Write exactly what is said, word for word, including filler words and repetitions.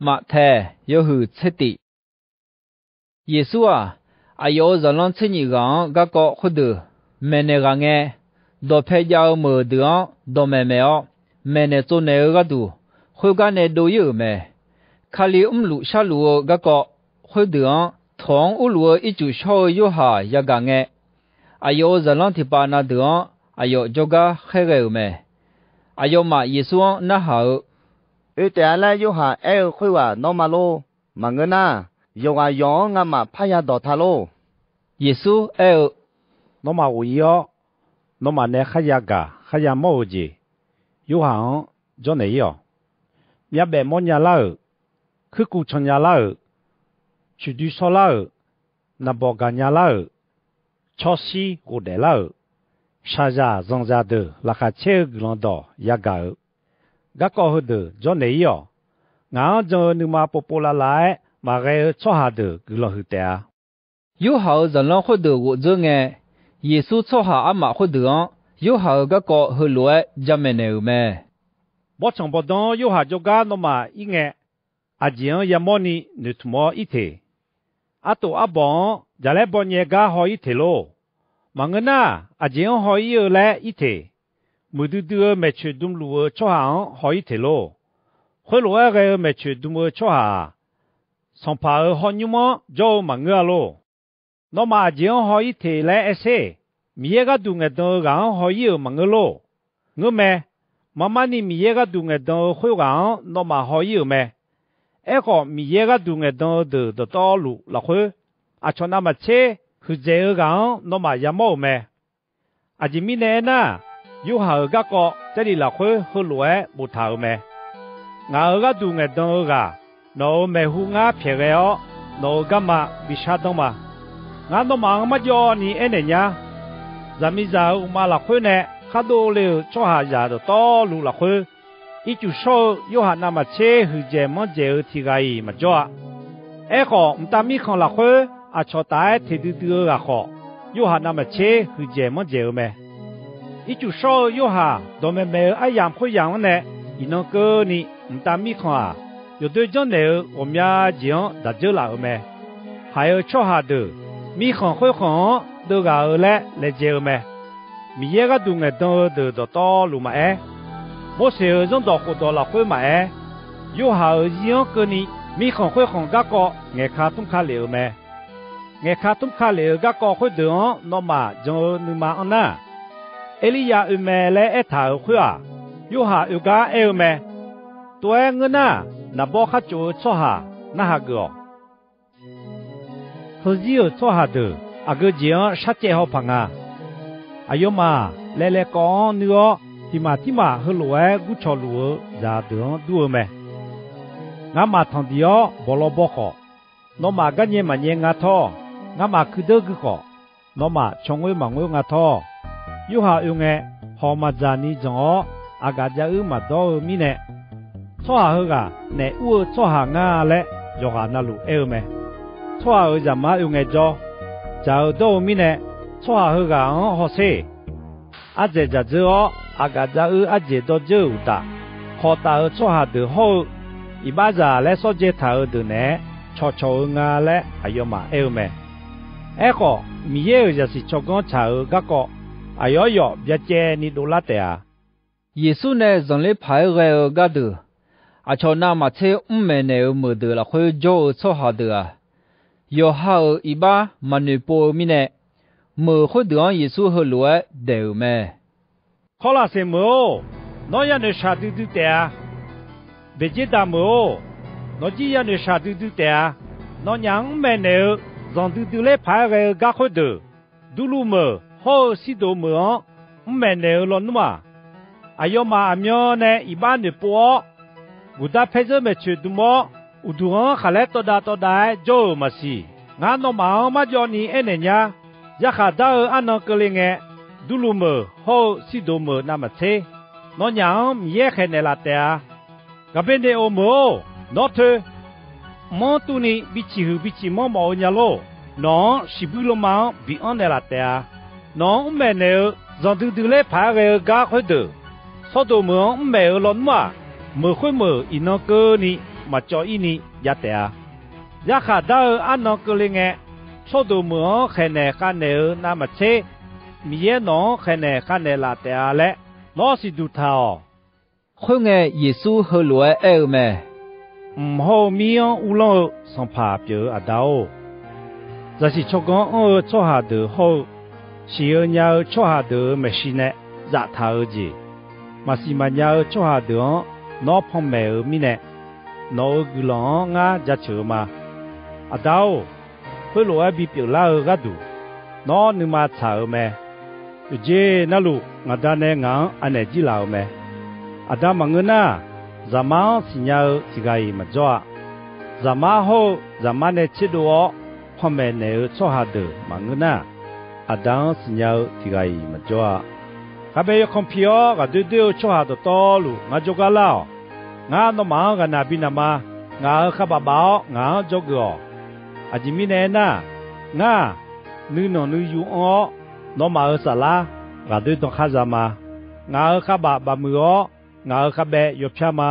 Maqtaeq yawhuiq tser tif. Yeqsur-aq, aqyawf-euq zaqlanr tser nyif ghaq-anr garkawv khoerdeuq maeqnaeq ghaq ngae, dawqpae jav-eu meuq deuq-anr dawqmaeq maeq-awr, maeqnaeq tsovnaeq-eu gharduq, khoergar nae dov-ir-euq mae. Kali mrluf sharluf-eu garkawv khoerdeuq-anr, tawq-anr urluf-eu ircuf shawr-eu Yorhaq yagaq ngae, aqyawf-euq zaqlanr tiqpav na deuq-anr aqyawf jawrgar khaerghae-euq mae. Aqyawfmaf Yeqsur-anr narhaq-eu, Oe taef-a laer Yorhaq aer-eu khoerghaq nawr ma lor. Maqngeur nar, yawqghaq yawq-anr ngamaf parya dawq ta lor. Yeqsur aer-eu, Nawmaf ghof-ir-awr, nawmaf nae kharya gaq kharya mawr-eu jeq, Yorhaq-anr jawrnaeq-ir-awq. Myavbaef mawrnya lar-euq, kuirkuv cannya lar-euq, coeqdoi shawrlar-euq, naqbawq gaqnya lar-euq, cawrshir ghofdaef lar-euq, shaqzaq zanqzaq deuq laqkhaq caer-eu guiqlanq dawq yagaq-euq garkawv heudeuq jawrnaeq-ir-awq. Ngaq-anr jan-eu nuima povpov lavlav-aer maqghae-eu tsawrhaq deuq guiqlanq huiq taef-a. Yorhaq-euq zaqlanr khoerdeuq ghof dzeur ngae, Yeqsur tsawrhaq armaf khoerdeuq-anr Yorhaq-euq garkawv heulof-aer jamaeq naeq-euq mae. Bawrtsanq bawrdanr-anr Yorhaq jawrgar nawmaf ir ngae, aqjeq-anr yamawrni noeqtmq-awr ir teq. Artof arbawq-anr jaqlaer baw nyae gar haw-ir teq lor. Maqngeur nar, aqjeq-anr haw-ir-eu laer ir teq. Muiqdui dui-eu maeqtsoeq dmluf-eu tsawrhaq-anr haw-ir teq lor. Khoerlof-aer ghae-eu maeqtsoeq dm-eu tsawrhaq-aq, sanqpaq-euq hawr nymr-anr jawr-eu maqngeur-a lor. Nawmaf aqjeq-anr haw-ir teq laer aer sher. Miqyaer gharduq ngaeqdan-eu ghaq-anr haw-ir-euq maqngeur lor. Ngeurmae. Marmarni Miqyaer gharduq ngaeqdan-eu khoerghaq-anr nawmaf haw-ir-euq mae. Aerkhawf, Miqyaer gharduq ngaeqdan-eu deuq dawqtawvluf lafkhoer, aqcawq navmaqtser huiqdzaeq-eu ghaq-anr nawmaf yamawr-euq mae. Aqjeq mirnae aernar, Yorhaq-euq garkawv Jarlif lafkhoer heulof-aer boftaq-euq mae. Ngaq-euq gharduq ngaeqdan-eu ghaq, nawq-euq maeqhu ngar pyaeq ghae-awr, nawq-euq garma bi shardanr ma. Ngar nawmaf-anr marjawv ni aernaeq nyar. Zaqmiqzaq-euq uqma lafkhoer nae khar dov le-euq tsawrhaqzaq dawqtawvluf lafkhoer, ircuf shawr-eu Yorhaq navmaqtser huiqdzaeq manrdzaeq-eu tiq ghaq-iq maqjawr-a. Aerkhawf, mqtav mirkhanq lafkhoer aqcawq taf-aer teq duidui-eu ghaq khawf, Yorhaq navmaqtser huiqdzaeq manrdzaeq-eu mae. Ircuf shawr-eu Yorhaq dawqmaeq maeq-eu aryamq khoeryamq-anr nae iqnan keuvni mqtav mirkhanq-aq, yawqdoer janrnaeq-eu ghawqmya jeq-anr daq dzeur laf-euq mae. Haiq-eu tsawrhaq deuq mirkhanq khoerkhanq-anr deuv ghaq-eu laer laejae-eu mae. Miqyaer gharduq ngaeqdan-eu deuq dawqtawvluf maqaer, Morseq-euq Zanrdawq khofdawq lafkhoer maqaer, Yorhaq-euq zir-anr keuvni mirkhanq khoerkhanq garkawv ngaeqka tmr ka lef-euq mae. Ngaeqka tmr ka lef-euq garkawv khoerdeuq-anr nawmaf jan-eu nuima anr nar, Erliryav oe mae laer aertaq-euq khoer-aq, Yorhaq oe gar aer-eu mae. Tov-aer ngeur nar, naqbawr khar tsof-eu tsawrhaq narhaq geuf-awq. Heuzir-euq tsawrhaq deuq aqgeu jeq-anr sharcaev haw paq nga. Aqyawfmaf-aq, laev laev kawv-anr nuir-awr, tiq maf tirmaf heulof-aer gurcawq luf-eu zaqdeuq-anr dur-eu mae. Ngamaf tanqdiq-awr bawqlaw baw khawf, nawmaf garnyae maqnyae nga tawr. Ngamaf kuirdeur gui khawf, nawmaf caw ngoer maqngoer nga tawr. Yorhaq oe ngae, hawq maqdzaq ni dzanq-awr, aqgaf jav uir maqdawr-eu mirnae, tsawrhaq heughaq naef ur-eu tsawrhaq ngar laer yawqghaq na luf aer-eu mae. Tsawrhaq-euq zaqmar oe ngae jawr, dzaq-eu dawr-eu mirnae, tsawrhaq heughaq-anr hawsher. Ardzaeq dzaq dzeur-awr, aqgaf jav uir ardzaeq dawr dzeur-euq uqtaf, kawq taf-euq tsawrhaq deuq hawr-eu, iqbaxzaq laer sawr dzae taq-euq deuq naeq-aer cawqcawq-eu nga laer aqyawfmaf aer-eu mae. Aerkhawf, Miqyaer-euq zaqsiq tsawrganr tsaq-euq garkawv aqyawf aryawf byacaevni dovlar taef-a. Yeqsur nae zanqler paq-aer ghae-eu gardeuq, aqcawq navmaqtser mrmaeq naeq-euq meuq deuq lafkhoer jawr-eu tsawrhaq deuq-aq, yawqha-euq iqbax maqnoeq pov-eu mirnae, meuq khoerdeuq-anr Yeqsur heulof-aer daeq-euq mae. Kawrlaqseq meuq-or, nawr yanoeq shaqdui dui taef-a. Beqdzerdaq meuq-or, nawqjir yanoeq shaqdui dui taef-a. Nawnyaf-anr mrmaeq naeq-eu zanqdui dui ler paq-aer ghae-eu gar khoerdeuq, Durluv meuq hawr-eu Sirdoq meuq-anr mrmaeq naeq-eu lawnmr-aq, aqyawfmaf aqmyan nae iqbax noeqpov-awr, guqdar paerzeur maeqtsoeq dm-awr, uqduq-anr khaqlaer tawvdav tawvdav-aer jawr-euq maqsiq. Ngar nawmaf-anr marjawv ni aernaeq nyar. Yarkhaq dar-eu arnan keuvle ngae, Durluv meuq hawr-eu Sirdoq meuq navmaqtser, nawnyaf-anr Miqyaer khaeqnaeq laf taef-a. Gaqbernaeqoq meuq-or, nawr toer. Mq-anr tuvni biciq huiq biciq manr mawf-eu nya lor. Nawq-anr shiqbuir loma-anr bianr naeqlaf taef-a. Nawq-anr mrmaeq naeq-eu zanqdui dui ler paq-aer ghae-eu gar khoerdeuq, Sawrdoq meuq-anr mrmaeq-euq lawnmr-aq, meuq khoermeuq iqnan keuvni maqcawv-ir ni jav taef-a. Yarkhaq dar-eu arnan keuvle ngae, tsawrdoq meuq-anr khaeqnaeq khavnaeq-eu navmaqtser, Miqyaer nawq-anr khaeqnaeq khavnaeq laf taef-a laer nawr siqduq taq-awq. Khoerngae, Yeqsur heulof-aer aer-eu mae. Mq hawr-eu mir-anr uvlanr-eu Sanqpaq pyeuf-eu Aqda-or, zaqsiq tsawrganr anr-eu tsawrhaq deuq hawr-eu, siq-eu nya-eu tsawrhaq deuq-euq maeqshi nae zaftaq-eu jeq, maqsiq maqnya-eu tsawrhaq deuq-anr nawr panmaeq-eu mirnae, nawq-euq guiqlanq-anr ngar jaceuq-eu ma. Aqda-or, khoerlof-aer bipyeuf lar-eu gharduq, nawr nuima tsaq-euq mae. Yawqjeq navluf, ngaq Da nae ngaq-anr anaeq jir laf-euq mae. Aqda maqngeur nar, Zaqmar-anr siqnya-eu tiq ghaq-iq maqjawr-a. Zaqmar hawr-eu Zaqmar nae tserdov-awr panmaeq naeq-eu tsawrhaq deuq maqngeur nar, Aqda-anr siqnya-eu tiq ghaq-iq maqjawr-a. Khabae yawkhanr pi-awr ghaqdoer doer-eu tsawrhaq dawqtawvluf ngar jawrgar lar-awq. Ngar nawmaf-anr ghaqnaq bi naq ma. Ngaq-euq khavbaf baf-awr ngaq-anr dzawgeuf-awq. Aqjeq mirnae aernar, ngar-aq, nuinanq nuiyu anr-awr, nawmaf-euq saflar ghaqdoer dan khar za ma. Ngaq-euq khavbaf baf muiq-awr, ngaq-euq khabae yawpyar ma.